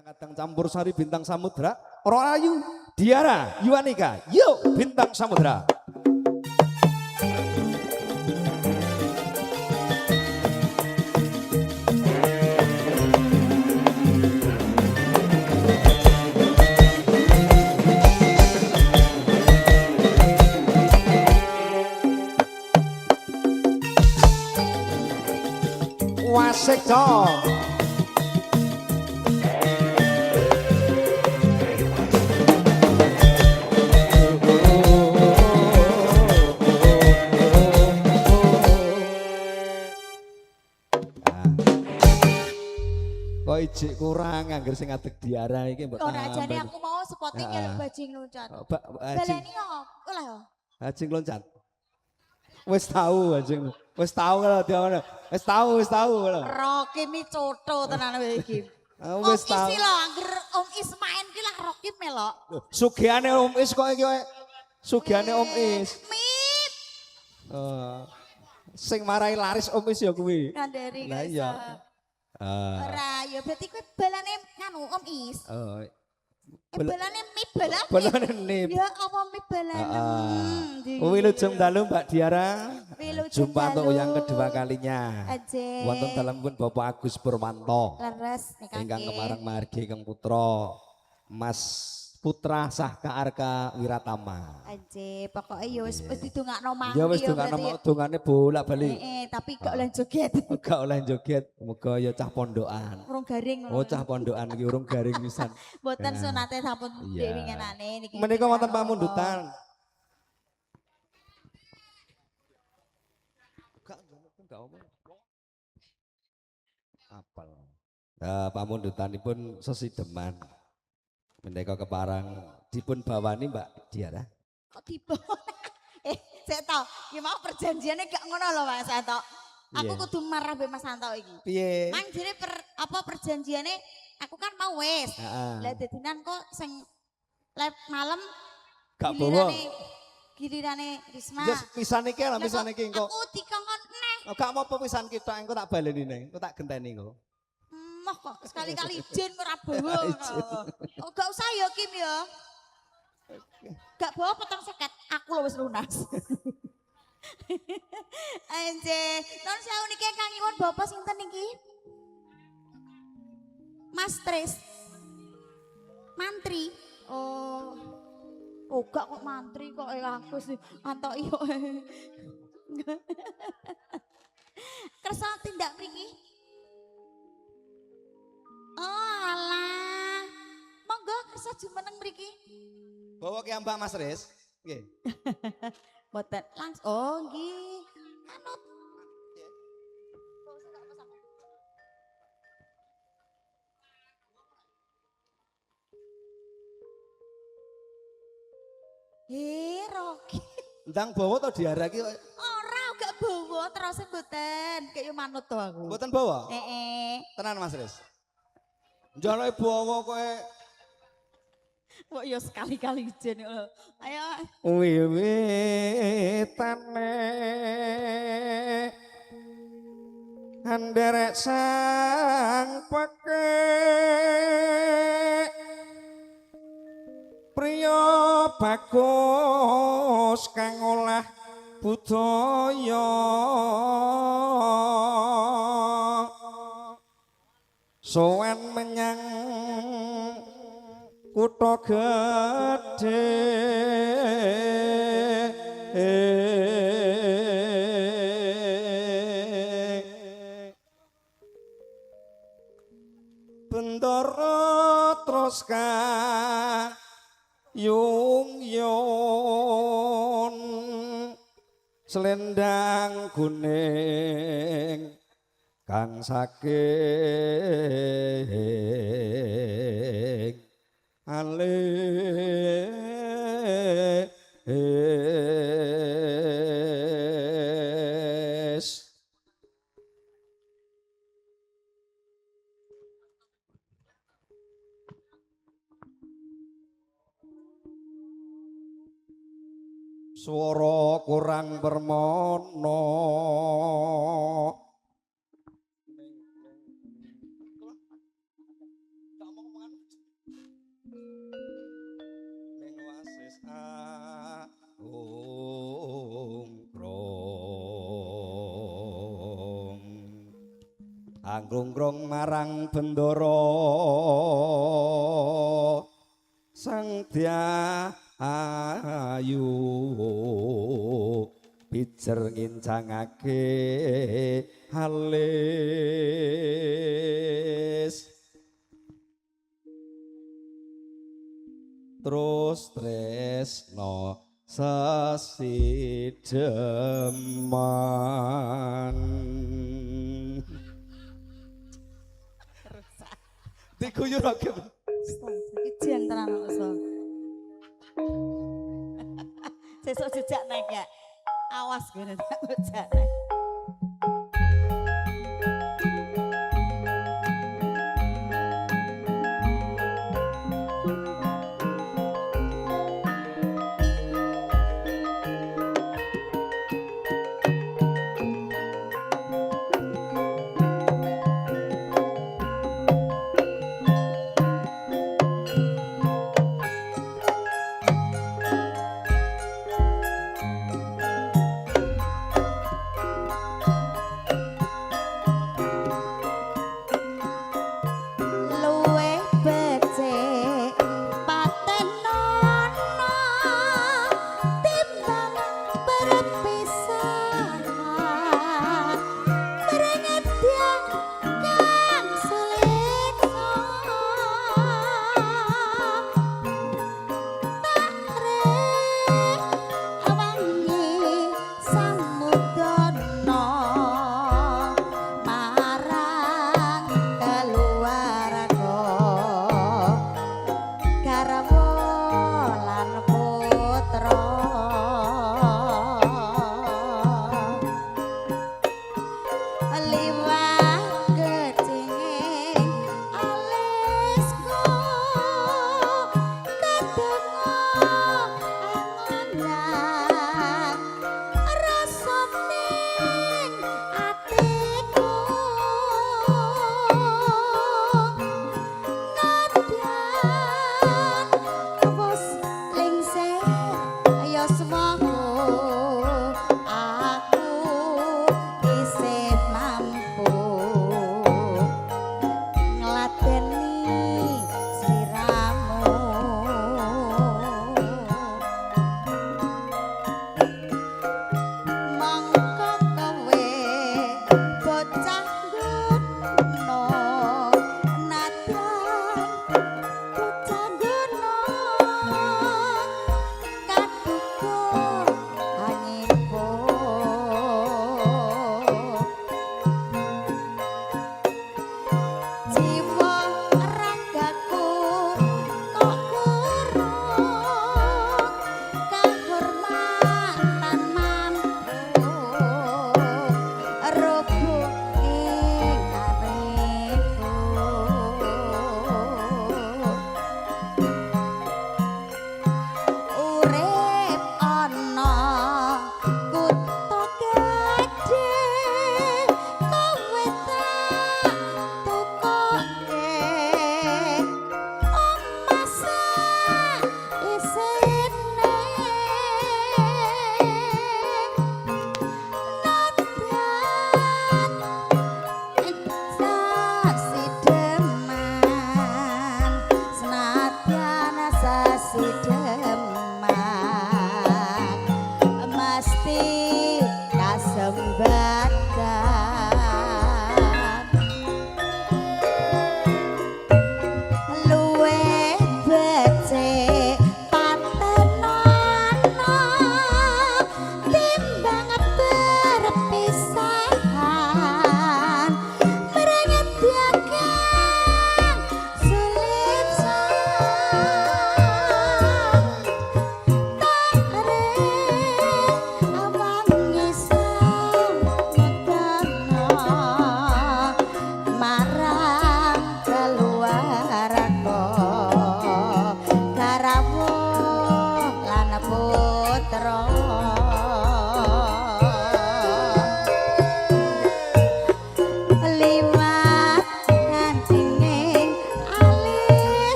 Kadang-kadang campur sari Bintang Samudra, Ora Ayu, Diara, Yuanika, yuk Bintang Samudra. Wasik dong. Kok ijik kurang angger sing ngadeg Diara iki mbok Ora jane aku mau spotting nyeluk bajing loncat. Baleni kok lah yo. Bajing loncat. Wis tau bajing. Wis tau lho dia. Wis tau, wis tau lho. Rocky mi coto tenan kowe iki. Wis tau. Om Is lho angger Om Is main ki lah Rocky melok. Sugihane Om Is kok iki kowe. Sugihane Om Is. Mip. Sing marai laris Om Is ya kuwi. Kandheri. Lah iya. Ora, ya berarti kowe balane nganu Om Is. Balane mip balane. Balane nip. Ya apa mip balane. Wilujeng dalu Mbak Diara. Wilujeng Jumpa untuk yang kedua kalinya. Wonten dalemipun Bapak Agus Purwanto. Leres nika. Ingkang kemarang margi ingkang putra Mas Putra Sahka Arka Wiratama. Aje, pokoke ya wis didongakno mangke. Ya wis dongakno dongane bolak-balik. Heeh, tapi gak oleh joget. Gak oleh joget, muga ya cah pondokan. Urung garing. Oh, cah pondokan iki urung garing pisan. Mboten sunate sampun dewingenane niki. Menika wonten pamundutan. Gak omong. Apel. Nah, pamundutanipun sesideman. Menika keparang dipun bawani Mbak Diara. Kok dibawa? Saya tau, ya mau perjanjiannya gak ngono lho Mas Anto. Aku kudu marah mbek Mas Anto iki. Piye? Mang jere apa perjanjiannya aku kan mau wis. Lah dadinan kok sing live malam gak bawa. Gilirane Risma. Ya pisan iki lho, pisan iki engko. Aku dikongkon neh. Oh, gak apa-apa pisan kita engko tak baleni neh, engko tak genteni engko. Moh kok sekali-kali izin ora bawa. Oh gak usah ya Kim ya. Gak bawa 40, aku lho wis lunas. Anje, non sewu niki ingkang nyuwun bapak sinten niki? Mas Tris. Mantri. Oh. Oh gak kok mantri kok aku sih antoki kok. Kersa tindak mriki? Oh alah. Monggo kersa jumeneng mriki. Bawa ki Mbak Mas Riz. Nggih. Mboten langsung. Oh nggih. Manut. Rocky. Ndang bawa to Diara ki? Ora, gak bawa terus mboten. Kayak manut to aku. Mboten bawa? Heeh. Tenan Mas Riz. Njaluk bawa kowe. Kok ya sekali-kali izin lho. Ayo. Wiwitane anderek sang pekek priya bagus kang olah budaya sowan menyang kutha gedhe bendara terus kayung yun selendang kuning kang saking alis. Swara kurang permono. Anggrong marang bendara sang ayu pijer ngincangake alis. Terus tresno sesideman. Diguyur lagi. Ijen tenan kok iso. Sesuk jejak naik ya. Awas gue nek jejak naik.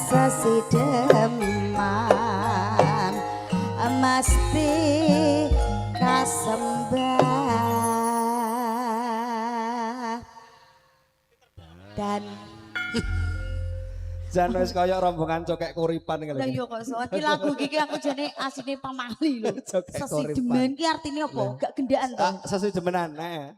Sesideman mesti kasembah dan Jan wis kaya rombongan cokek kuripan ngene. Lah iya kok so. Iki lagu iki aku jane asline pamali lho. Cokek Sesideman ki artine apa? Gak gendaan to. Ah, sesidemenan, nah.